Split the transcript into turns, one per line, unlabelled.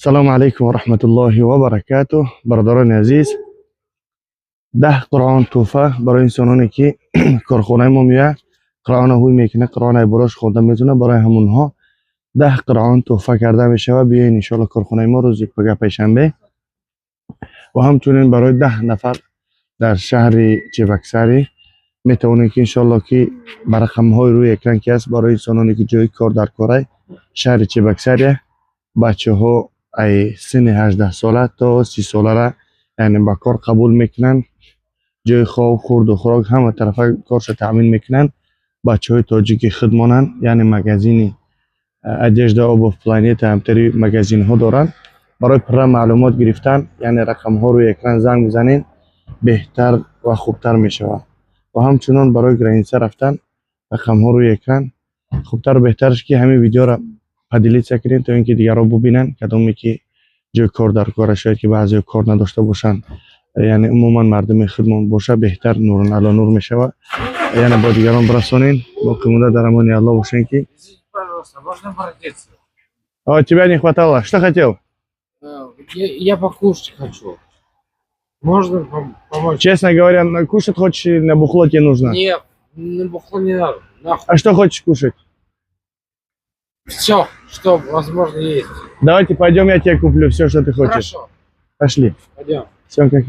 Салому алайкум ва раҳматуллоҳи ва баракатуҳ. Бародарони азиз, 10 Қуръон тӯҳфа барои инсононе, ки корхонаи мо меояд, Қуръонро ҳуй мекунад, Қуръон болош хонда метавонад, барои ҳамонҳо 10 Қуръон тӯҳфа карда мешавад. Биёед, иншоалло, корхонаи мо рӯзи пага, панҷшанбе. Ва ҳамчунин барои 10 нафар дар шаҳри Чебоксары метавонед, ки иншоалло, ки ба рақамҳои рӯи экран ки аст, барои инсононе, ки ҷои кор дар корай шаҳри Чебоксария, бачаҳо ай синни 18 сола то 30 солара, яъне ба кор қабул мекунанд. Ҷои хоб, хӯрду хӯрок, ҳама тарафа корша таъмин мекунанд. Бачаҳои тоҷики худмонанд, яъне магазини одежда, обувь «Планета», ҳамтари магазинҳо доранд. Барои пурра маълумот гирифтан, яъне рақамҳо рӯи экран, занг бизанед, беҳтар ва хубтар мешавад. Ва ҳамчунон барои граница рафтан рақамҳо рӯи экран. Хубтару беҳтараш, ки ҳамин видеоро поделиться кунед, то ин ки дигарон бубинанд, кадоме ки ҷои кор дар кора. Шояд ки баъзеҳо кор надошта бошанд, яъне умуман мардуми худмон боша, беҳтар, нурун ало нур мешавад. Яъне бо дигарон бирасонен. Боқӣ монда дар амони Аллоҳ бошен, ки
Извините, пожалуйста, можно обратиться?
О, тебя не хватало. Что хотел?
Я покушать хочу. Можно помочь?
Честно говоря, кушать хочешь или на бухло тебе нужно?
Нет, на бухло не надо. Нахуй.
А что хочешь кушать?
Все, что возможно есть.
Давайте пойдем, я тебе куплю все, что ты хочешь.
Хорошо,
Пошли.
Пойдем.
Все, как